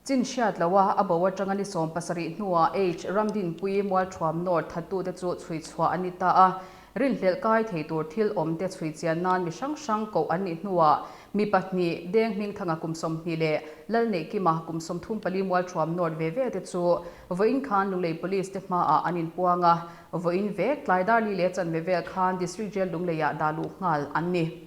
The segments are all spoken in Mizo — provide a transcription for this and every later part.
Chin hriat loha a bo atanga ni 70 hnuah H. Ramdinpuii Mualthuam North thattute chu chhui chhuah an ni ta a. Rinhlelh kai thei tur thil awmte chhui chian nan mi hrang hrang koh an nih hnuah mi pahnih, Deng Hmingthanga kum 20 leh Lalneihkima kum 34 Mualthuam North ve ve te chu vawiin khan Lunglei Police te hmaah an inpuang a, vawiin vek tlai dar li leh chanve vel khan District Jail Lungleiah dah luh nghal an ni.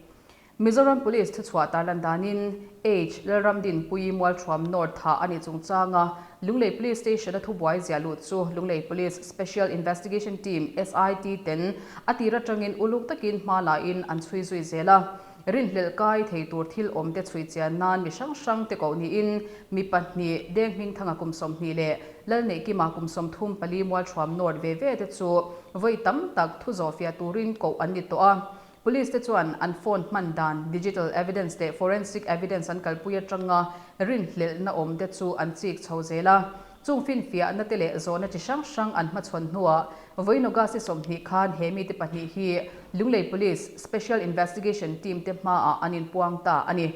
Mizoram Police thuchhuah tarlan danin H. Lalramdinpuii Mualthuam North thah a nih chungchanga Lunglei Police Station-a thubuai ziah lut chu Lunglei Police Special Investigation Team, SIT, ten a tir atangin uluk takin hma lain an chhui zui zel a. Rinhlelh kai thei tur thil awmte chhui chian nan mi hrang hrang te koh niin mi pahnih, Deng Hmingthanga kum 20 leh Lalneihkima kum 34 Mualthuam North ve ve te chu vawi tam tak thu zawhfiah turin koh an ni tawh a. Police te chuan an phone hman dan, digital evidence leh forensic evidence an kalpui atanga rinhlelhna awm te chu an chik chho zel a. Chung finfiahna te leh zawhna chi hrang hrang an hmachhawn hnuah vawiin August ni 20 khan he mite pahnih hi Lunglei Police Special Investigation Team te hmaah an inpuang ta a ni.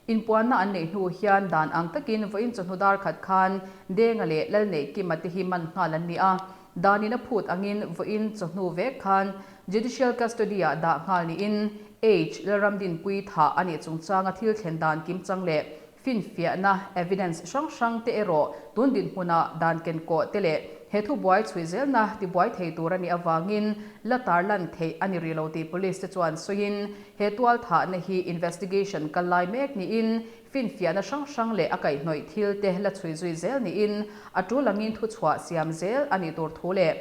Inpuanna an neih hnu hian dan ang takin vawiin chawhnu dar khat khan Denga leh Lalneihkima te hi man nghal an ni a. Danin a phut angin vawiin chawhnu vek khan Judicial Custody-ah dah nghal niin H. Lalramdinpuii thah a nih chungchanga thil thlen dan kimchang leh finfiahna, evidence, hrang hrang te erawh tun dinhmuna dan kenkawh te leh he thubuai chhui zelna tibuai thei tur a nih avangin la tarlan theih a ni rih lo tih Police te chuan sawiin He tual thahna hi investigation kal lai mek niin finfiahna hrang hrang leh a kaihhnawih thil te la chhui zui zel niin a tul angin thuchhuah siam zel a nih tur thu leh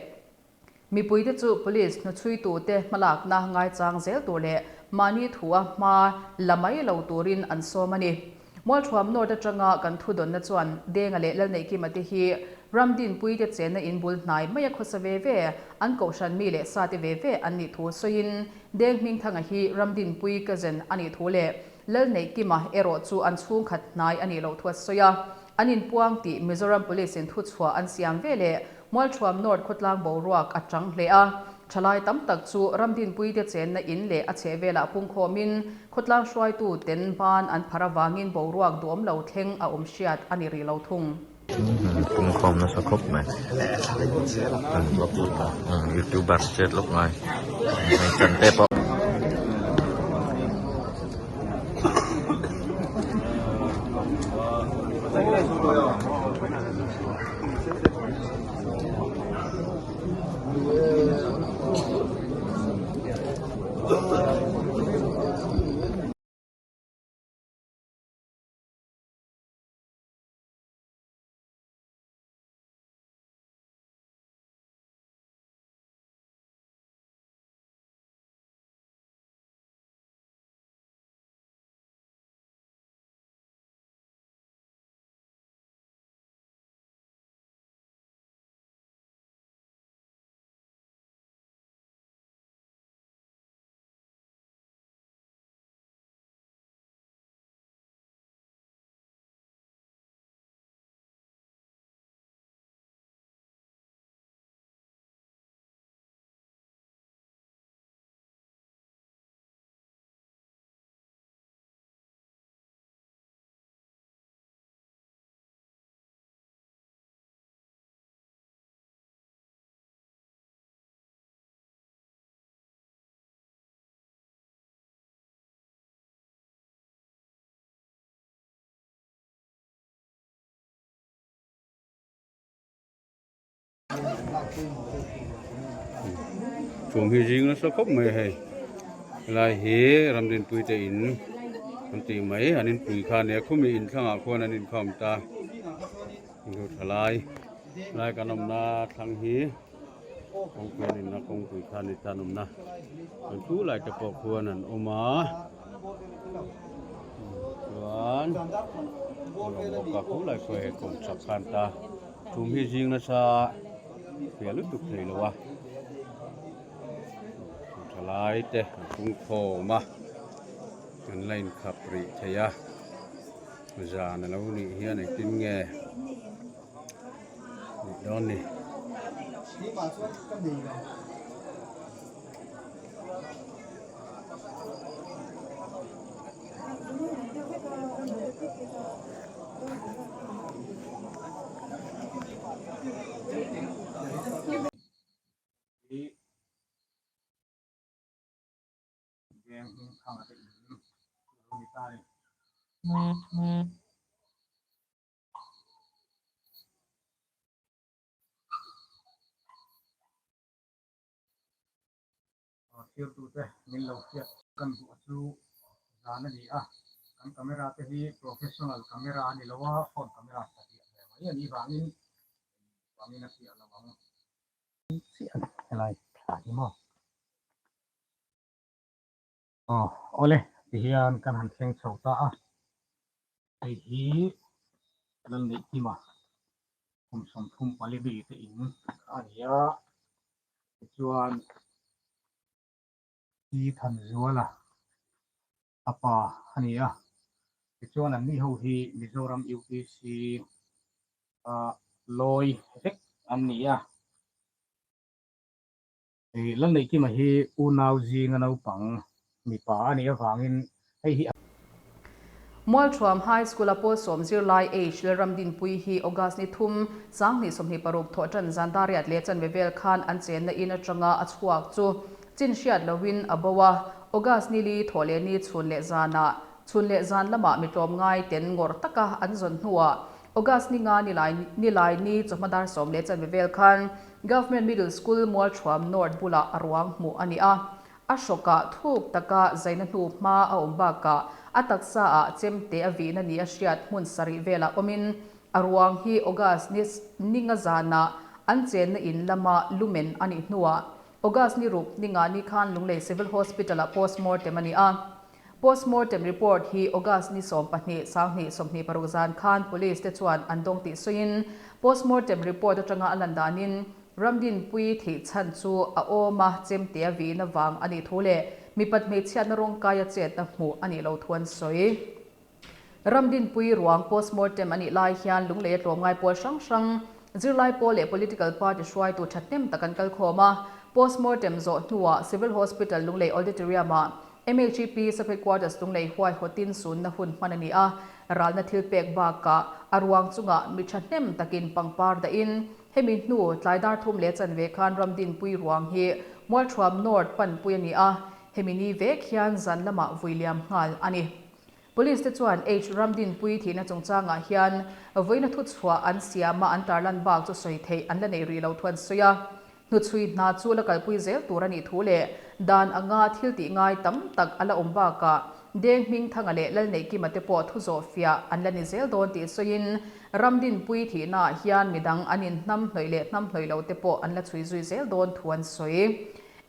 mipuite chu police hnuchhuitute hmalakna ngaichang zel tur leh mahni thua hma la mai lo turin an sawm a ni. Mualthuam North atanga kan thudawnna chuan Denga leh Lalneihkima te hi Ramdinpuite chenna in bul hnai maia khawsa ve ve, an kohhran mi leh sate ve ve an nih thu sawiin Deng Hmingthanga hi Ramdinpui cousin a nih thu leh Lalneihkima erawh chu an chhungkhat hnai a nih loh thu a sawi a. An inpuang tih Mizoram Police in thuchhuah an siam ve leh Mualthuam North khawtlang boruak a chang hle a. Thalai tam tak chu Ramdinpuite chenna in leh a chhehvelah pungkhawmin khawtlang hruaitu ten ban an phar avangin boruak duhawm lo thleng a awm hriat a ni rih lo thung. Pungkhawm nasa khawp mai. Youtuber chet lawk ngai. Chan te pawh. Chhum hi zing nasa khawp mai a hei helai hi ramdinpui te in an tih mai an inpui kha a nia khumi in thlangah khuan an inkhawm ta thalai helai kan awmna thlang hi kawngpui an inna kawngpui kha a ni ta an awmna an thu lai te pawh khuan an awm a chuan an awm bawk a khulai pawh hei kawmchhak khan ta. Chhum hi zing nasa fiah lutuk thei lo a, thalai te an pung khawm a, an la inkhap rih thei a, zan a lo nih hian engtin nge nih dawn ni. Veng hming thanga te in a lo ni ta a ni. Thirtute min lo hriat kan duh a chu zan a ni a, kan camera te hi professional camera a ni lo a, phone camera satliah ve mai a nih vangin vangin a fiah lo ang. Chiah a ni helai thla hi maw. Aw awle tihian kan han thleng chho ta a, hei hi Lalneihkima kum 34 mi te in a ni a, tichuan Pi Thanzuala a pa a ni a, tichuan anni ho hi Mizoram UPC a lawi vek an ni a. Lalneihkima hi unau zinga naupang mipa a nih avangin hei hi a. Mualthuam High School-a pawl sawm zirlai H. Lalramdinpuii hi August ni thum, 2026 thawh tan zan dariat leh chanve vel khan an chenna in atanga a chhuak chu chin hriat lohin a bo a. August ni li thawh leh ni chhun leh zanah chhun leh zan lamah mi tlawmngai ten ngawrh taka an zawn hnuah August ni nga nilai nilai ni chawhma dar sawm leh chanve vel khan Government Middle School Mualthuam North bulah a ruang hmuh a ni a. A hrawkah thuk taka zaina hnu hma a awm bakah a taksa ah chemte a vihna ni a hriat hmun sarih velah awmin a ruang hi August ni ni nga zanah an chenna in lama lumen a nih hnuah August ni ruk ni nga ni khan Lunglei Civil Hospital ah postmortem a ni a. Postmortem report hi August ni 12, 2026 zan khan Police te chuan an dawng tih sawiin, postmortem report atanga a lan danin Ramdinpuii thih chhan chu a awm a, chemte a vihna vang a nih thu leh mipat hmeichhiatna rawngkaia chetna hmuh a nih loh thu an sawi. Ramdinpuii ruang postmortem a nih lai hian Lunglei a tlawmngai pawl hrang hrang, zirlai pawl leh political party hruaitu thahnem tak an kalkhawm a. Postmortem zawh hnuah Civil Hospital Lunglei Auditorium-ah MHEP Sub-Headquarters Lunglei huaihawtin sunna hun hman a ni a, ralna thil pek bakah a ruang chungah mi thahnem takin pangpar dahin hemi hnu tlai dar thum leh chanve khan Ramdinpui ruang hi Mualthuam North panpui a ni a, hemi ni vek hian zan lamah vui liam nghal a ni. Police te chuan H Ramdinpui thihna chungchangah hian vawiina thuchhuah an siama an tarlan bak chu sawi theih an la nei rih lo thu an sawi a. Hnuchhui hna chu la kalpui zel tur a nih thu leh dan anga thil tih ngai tam tak a la awm bakah Deng Hmingthanga leh Lalneihkima te pawh thu zawh fiah an la ni zel dawn tih sawiin Ramdinpui thihnaah hian midang an inhnam hnawih leh hnam hnawih lo te pawh an la chhui zui zel dawn thu an sawi.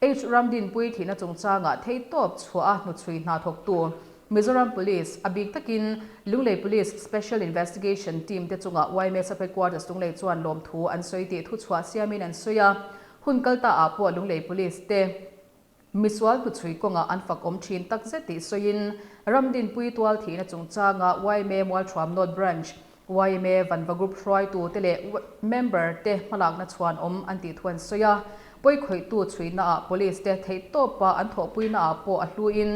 H Ramdinpui thihna chungchangah theihtawp chhuah a hnuchhui hna thawktu Mizoram Police, a bik takin Lunglei Police Special Investigation Team te chungah yma Sub-Headquarters Lunglei chuan lawmthu an sawi tih thuchhuah siamin an sawi a. Hun kal ta ah pawh Lunglei Police te misual hnuchhui kawngah an fak awm thin tak zet tih sawiin Ramdinpui tual thihna chungchanga yma Mualthuam North Branch, yma Vanva Group hruaitu te leh member te hmalakna chhuan awm an tih thu an sawi a. Pawikhawihtu chhuihna ah Police te theihtawpa an thawhpuina ah pawh a hluin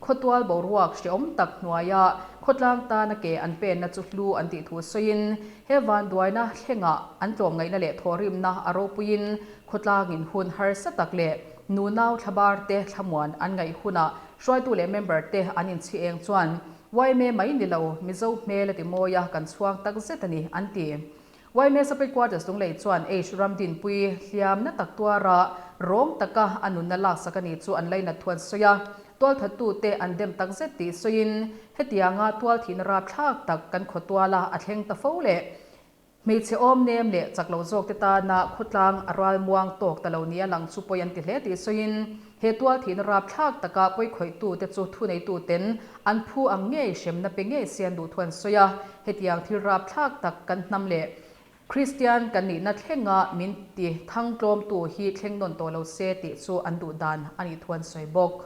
khawtual boruak hrehawm tak hnuaia khawtlang tana ke an penna chu hlu an tih thu sawiin he vanduaina thlengah an tlawmngaihna leh thawhrimna a ropuiin khawtlangin hun harsa tak leh nunau thlabar te thlamuan an ngaih hunah hruaitu leh member te an inchhi eng chuan yma mai ni lo, Mizo hmel a ti mawi a, kan chhuang tak zet a ni, an ti. Yma Sub Headquarters Lunglei chuan H Ramdinpui hliamna tak tuara rawng taka a nunna laksak a ni chu an lainat thu an sawi a, tualthattute an dem tak zet tih sawiin hetianga tualthihna rapthlak tak kan khawtuala a thleng ta fo leh Hmeichhe awm nem leh chak lo zawk te tana khawtlang a ral muang tawk ta lo nia lang chu pawi an ti hle tih sawiin he tual thihna rapthlak taka pawi khawihtu te chu thuneitu ten an phu ang ngei hremna pe ngei se an duh thu an sawi a. Hetiang thil rapthlak tak kan hnam leh Kristian kan nihna thlenga min ti thangtlawmtu hi thleng nawn tawh lo se tih chu an duh dan a nih thu an sawi bawk.